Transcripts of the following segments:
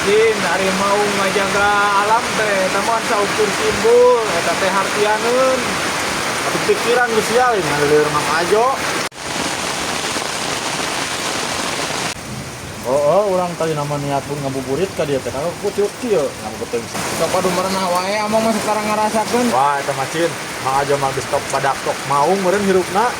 Cin, ari mau ngajaga alam teh eta mah saukur simbol eta teh hartianeun. Atuh pikiran geus sia ini ngaleueur Mang Ajo. Oh, urang tadi nama niat pun ngabuburit ka dieu teh ka kucuk kieu ngabubuteung. Sok adu merenah wae amang mah sekarang ngarasakeun. Wah, eta mah Cin, Mang Ajo mah geus top badak tok maung meureun hirupna.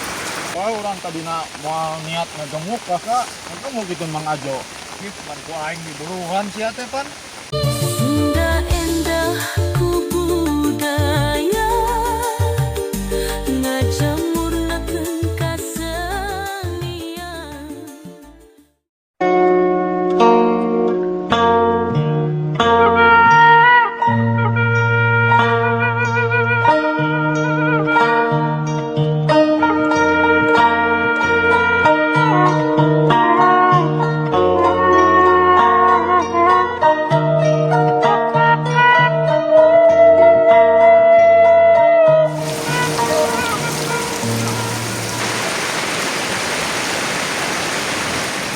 Wah, urang tadina moal niat ngagemuk kakak, ngagemuk gitu Mang Ajo. Ih, pan ku aing diburuhan sia teh pan. Sunda endah ku budaya ngajamurnakeun kasenian.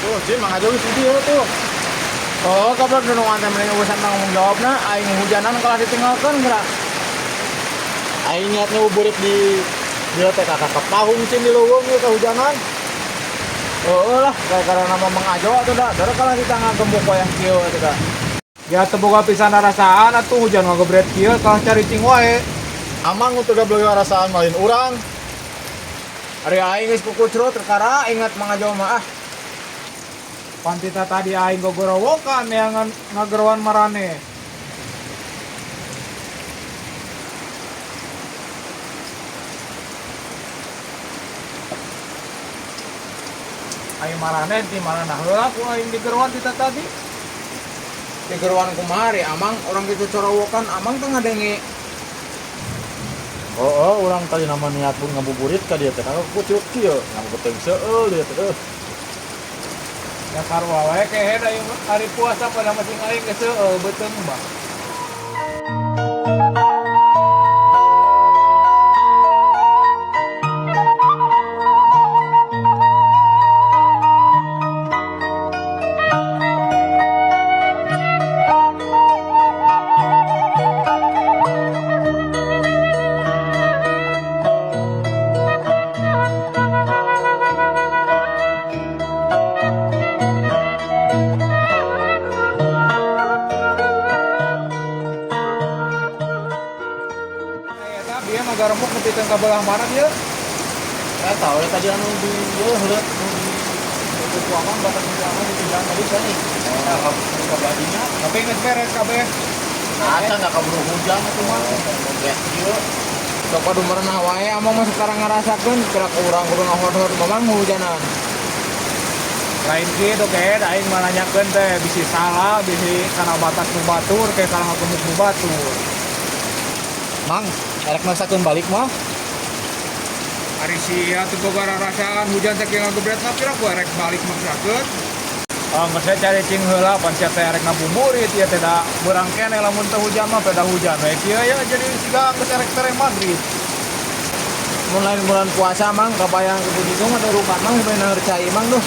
Tuh, Cin, Mang Ajo geus di dieu tuh. Oh, goblok dunungan teh mending urusan tanggung jawabna aing hujanan kalah ditinggalkeun geura. Aing niat ngabuburit di dieu teh kakak kapahung Cin di leuweung ieu kahujanan. Heeh lah, gara-gara nama Mang Ajo atuh da, dara kalah ditangga gemuk wayah kieu atuh da. Ya teu boga pisan rasaan atuh hujan ngagebret kieu kalah caricing wae. Amang nu teu gablek rasaan lain urang. Ari aing geus kukucrut perkara ingat Mang Ajo mah ah. Pantita tadi aing gogorowokan neangan ngageroan marane. Aing marane ti marana heula ku aing digeroan tita tadi. Digeroan kumaha ari amang orang kitu corowokan amang teu ngadenge. Oh, urang tadi nama niat pun ngabuburit ka dieu teh kakak kucuk kieu ngabubuteung seueul dieu teh. Ya sarua wae kehe da ieu hari puasa pada masing aing geus seueul beuteung mah. Eta bieu mah garemuk nepi ka belah mana dia? Eta we tadi anu di ieu heuleut nu di buku amang batas buku amang di jalan tadi sia nih. Nah, ka badinya. Tapi geus beres kabeh. Acan da kaburu hujan atuh mah. Gebret kieu. Sok adu merenah wae amang mah sekarang ngarasakeun gerak urang kudu ngahod-hod mamang hujanan. Lain kitu kehe da aing mah nanyakeun teh bisi salah, bisi kana batas nu batur ke kana ngagemuk nu batur. Mang, erek maksakeun balik mah. Ari sia teu boga rarasaan hujan teh kieu ngagebretna pira ku erek balik maksakeun. Oh, geus saya caricing heula pan sia teh erek ngabuburit ieu teh da beurang keneh lamun teu hujan mah peda hujan we kieu ya jadi siga geus erek tereh magrib. Mun lain bulan puasa mang kabayang ke Budi mah darukan mang sampe naheur cai mang duh.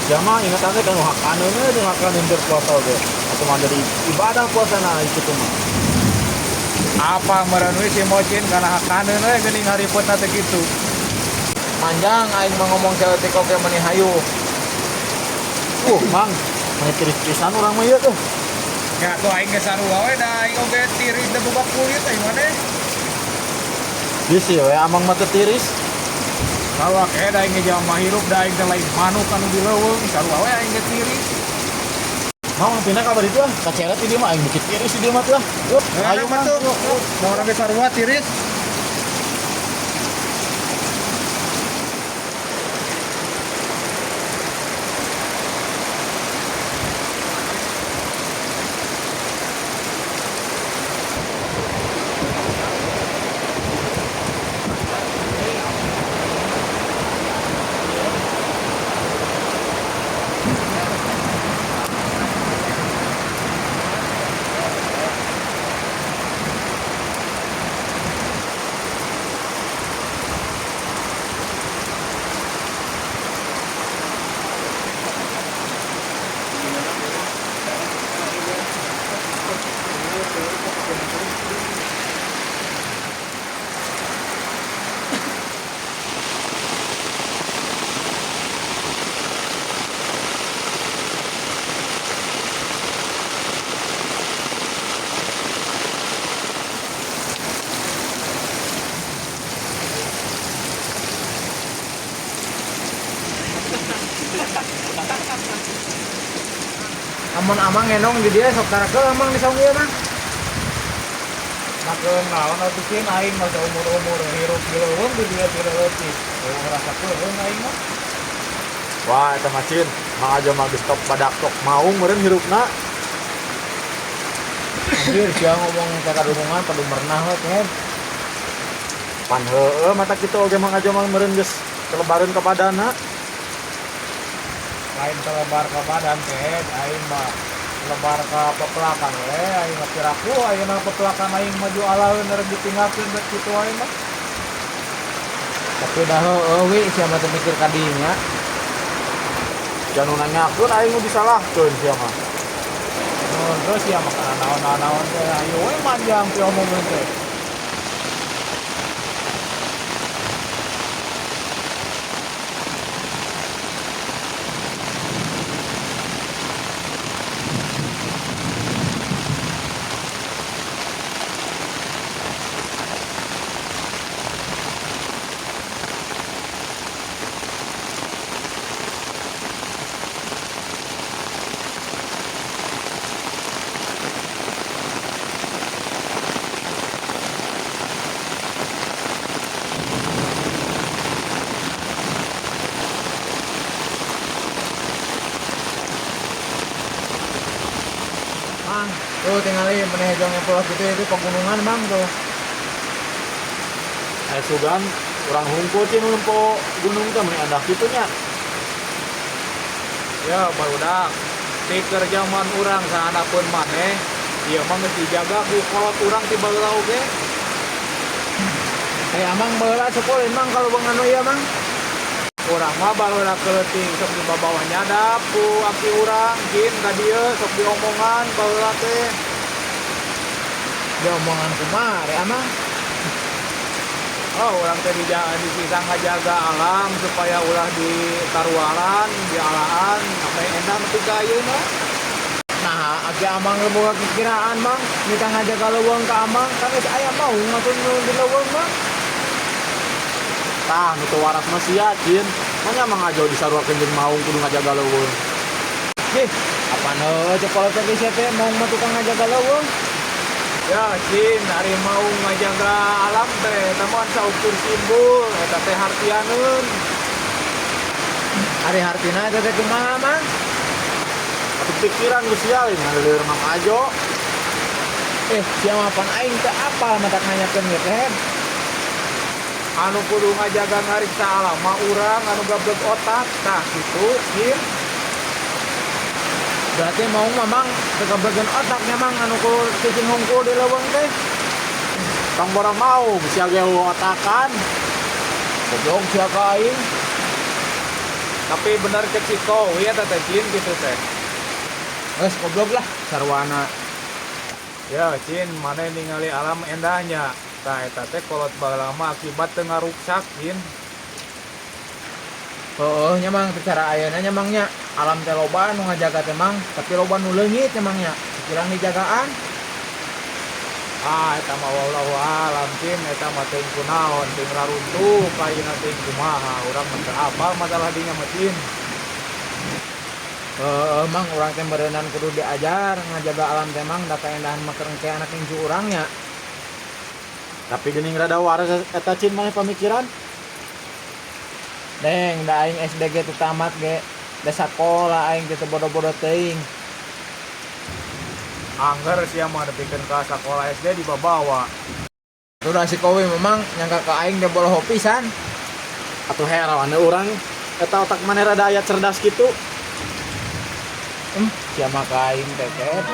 Sia mah ingetan teh kanu hakaneun we jeung hakaneun keur puasa oge. Atuh mah jadi ibadah puasana kitu mah. Apa meureun we si Mocin kana hakaneun we geuning hariputna teh kitu. Manjang aing mah ngomong saeutik oge meuni hayu. Mang, meni tiris-tirisan urang mah ieu tuh. Ya tuh aing ge sarua we da aing oge tiris da boga kulit aing mah. Bisi we amang mah teu tiris. Sarua ke da aing ge jalma hirup da aing teh lain manuk anu di leuweung sarua we aing ge tiris. Mang pindah kabar itu ah, kaceret di dieu mah aing bukit tiris di dieu mah tuh ah. Yuk, Ayo mah tuh. Mau orang ge sarua tiris. Lamun amang ngendong di dia sok tarakeul amang di saung ieu mah. Makeun naon atuh cing aing mah umur-umur hirup di leuweung di dieu ti leutik. Eueuh ngarasa keuheung aing mah. Wah, eta mah Cin, Mang Ajo mah geus top badak tok maung meureun hirupna. Anjir sia ngomong ka kadunungan padu merenah we teh. Pan heueuh mata kitu oge Mang Ajo mah meureun geus kelebareun ka badana. Lain kelebar ka badan teh aing mah lebar ka pepelakan we aing mah piraku ayeuna pepelakan aing maju alaeun rek ditinggalkeun rek kitu aing mah. Tapi dah heueuh we sia mah teu mikir ka dinya. Jangan nanyakeun aing nu disalahkeun sia mah. Nun terus ya makanan naon-naon teh ayo we manjang pi omongan teh. Mang, tuh tinggali meneh jong polos gitu itu pegunungan mang tuh. Sugan urang hungkul cin nempo gunung teh meuni endah kitu nya. Ya barudak pikir zaman urang sahandapeun maneh ieu mah geus dijaga ku kolot urang ti baheula oge. Amang baheula sekolah mang kalau bang anu ieu mang. Urang mah baheula keleuting sok dibabawa nyadap ku aki urang jin ka dieu sok diomongan baheula teh. Diomongan kumaha re amang? Oh, urang teh disisang ngajaga alam supaya ulah ditaruaran, dialaan, sampai endah nepi ka ayeuna. Nah, aki amang boga kikiraan mang, mita ngajaga leuweung ka amang, kan geus aya maung atuh nu di leuweung mah. Tah, nu teu waras mah sia, Cin. Manya Mang Ajo disaruakeun jeung maung kudu ngajaga leuweung. Ih, apaan heueuh cek kolot teh sia teh maung mah tukang ngajaga leuweung. Ya, Cin, ari maung ngajaga alam teh eta mah saukur simbol, eta teh hartianeun. Ari hartina eta teh kumaha, Mang? Atuh pikiran geus sia lain ngaleueur Mang Ajo. Sia mah pan aing teu apal matak nanyakeun ge teh. Anu kudu ngajaga ngariksa alam mah urang anu gablek otak tah kitu, Cin. Berarti mau mamang teu gablegeun otaknya mang anu kudu cicing hungkul di leuweung teh. Tong boro maung sia ge otakan. Goblok sia ka aing. Tapi bener cek si Kowi eta teh Cin kitu teh. Geus goblok lah sarwana. Ya Cin, maneh ningali alam endahnya. Tah eta teh kolot baheula mah akibat teu ngaruksak Cin. Heueuh nya mang secara ayeuna nya mang nya alam teh loba nu ngajaga teh mang, tapi loba nu leungit teh mang nya. Pikiran dijagaan. Ah eta mah wallahu alam Cin, eta mah teuing kunaon, teuing raruntuh ayeuna teuing kumaha, urang mah teu apal masalah dinya mah Cin. Heueuh mang urang teh meureunan kudu diajar ngajaga alam teh mang da kaendahan mah keur engke anak incu urang nya. Tapi geuning rada waras eta Cin maneh pamikiran. Deng, da aing SD ge teu tamat ge. Da sakola aing teh teu bodo-bodo teuing. Angger sia mah nepikeun ka sakola SD dibabawa. Tuh da si Kowi memang nyangka ka aing teh boloho pisan. Atuh heran urang eta otak maneh rada aya cerdas kitu. Sia mah ka aing teh ket.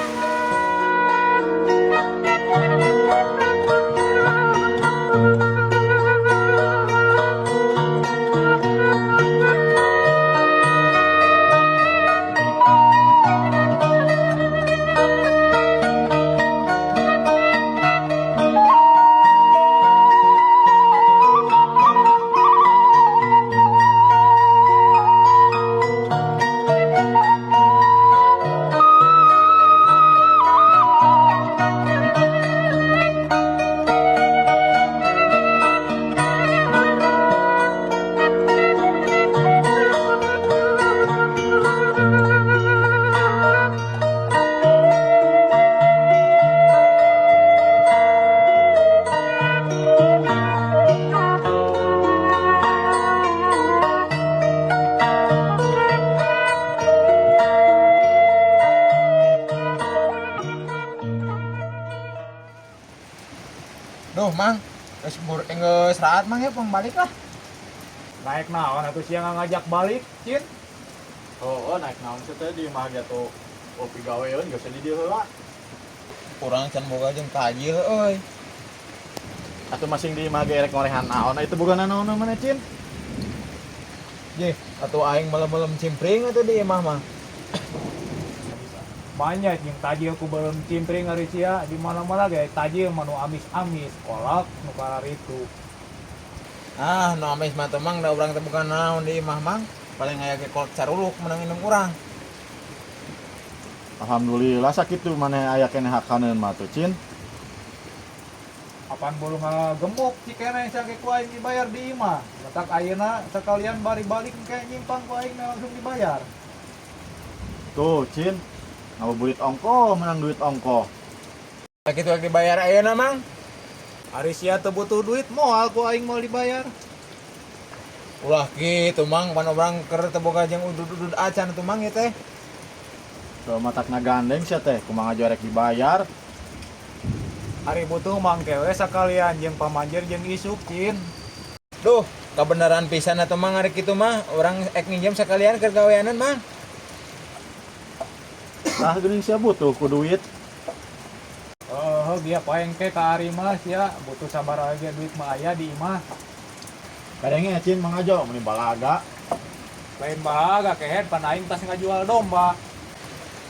Duh, Mang. Geus geus raat Mang ya pang balik lah. Naik naon atuh sia ngajak balik, Cin? Oh, naik naon sih teh di imah ge tuh. Oh, pigaweun geus di dieu heula. Urang can boga jeung tajil euy. Atuh masing di imah ge rek ngorehan naon, itu boga naon mana Cin? Jih, atuh aing melem-melem cimpring atuh di imah mah. Banyak jeung tajil ku beuleum cimpring ari sia di mana-mana ge tajil mah nu amis-amis, kolak nu kararitu. Ah, nu amis mah teh Mang, da urang teh bukan naon di imah Mang. Paling aya ge kolak caruluk menang indung urang. Alhamdulillah sakitu maneh aya keneh hakaneun mah tuh Cin. Apan bolu ngagemuk cikeneh sangke ku aing dibayar di imah. Letak ayeuna sekalian bari balik engke nyimpang ku aing langsung dibayar. Tuh Cin, ngabuburit ongko menang duit ongko. Sakitu rek dibayar ayeuna Mang. Ari sia teu butuh duit moal ku aing mau dibayar. Ulah kitu Mang, pan urang keur teu boga jeung udud-udud acan atuh Mang ieu teh. Tuh matakna gandeng sia teh, kumaha aja rek dibayar. Ari butuh mang kewe sakalian jeung pamanjer jeung isuk Cin. Duh, kabeneran pisan atuh Mang ari kitu mah, urang ek nginjem sakalian keur gaweanan Mang. Tah geuning sia butuh ku duit. Oh, dia paeng ke ka Ari mah sia butuh sabar aja duit mah aya di imah. Kadangnya Cin Mang Ajo meni balaga. Lain balaga kehed pan aing tas ngajual domba.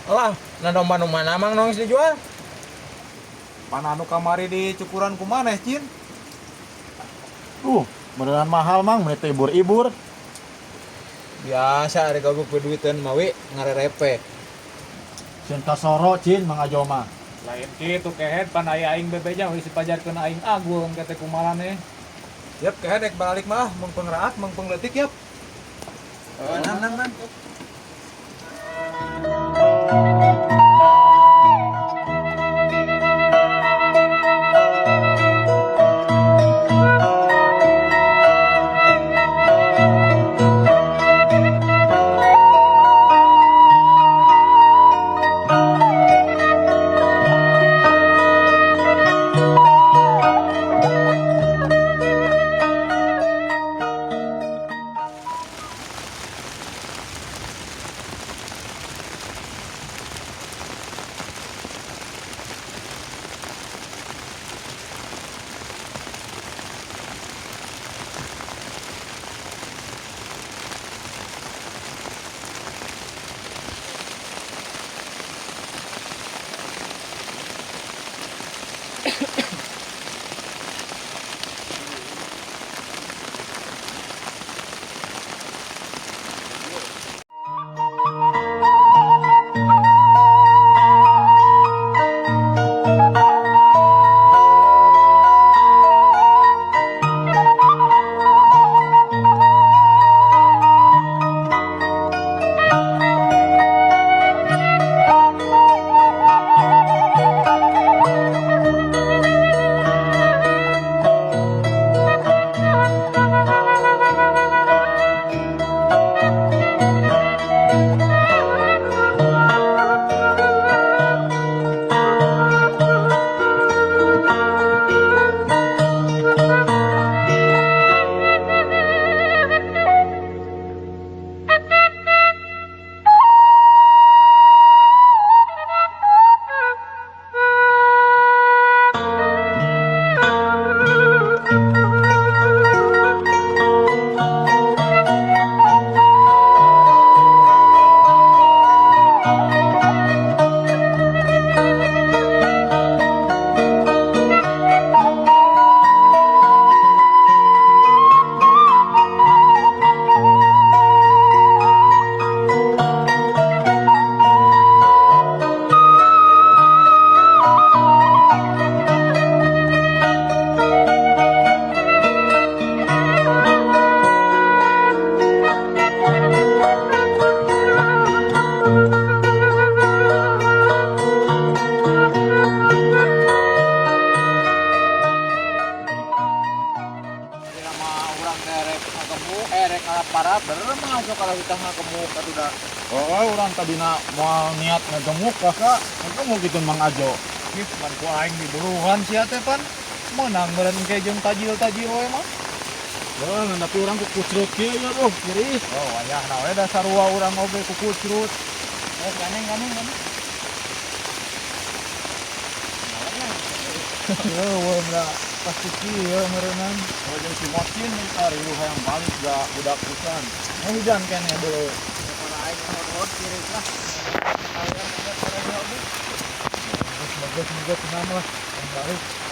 Lah, nah domba nu mana Mang nu geus dijual? Pan anu kamari di cukuran ku maneh Cin. Beneran mahal Mang, meni teh ibur-ibur. Biasa ari gabuk duiteun mah we ngarerepe. Cin kasoro Cin Mang Ajo mah. Lain kitu kehed pan aya aing bebeja geus dipajarkeun aing agung kete kumaraneh. Yap kehed rek balik mah mengpeng raat mengpeng leutik yap. Oh, nang nang nang. Masuk kalau kita ngagemuk atuh da. Oh, urang tadina moal niat ngagemuk kakak, ngagemuk gitu Mang Ajo. Ih, pan ku aing diburuhan sia teh pan. Meunang meureun engke jeung tajil-tajil we mah. Wah, tapi urang kukucrut kieu ya tuh, tiris. Oh, wayahna we da sarua urang oge kukucrut. Eh, ganeng ganeng ganeng. Eueuh da pasti kieu meureunan. Oh, jeung si Mocin nih ari lu hayang balik ga budak pisan. Eh hujan keneh deuleu. Para aing hot-hot tiris lah. Bagus bagus tenang lah yang balik.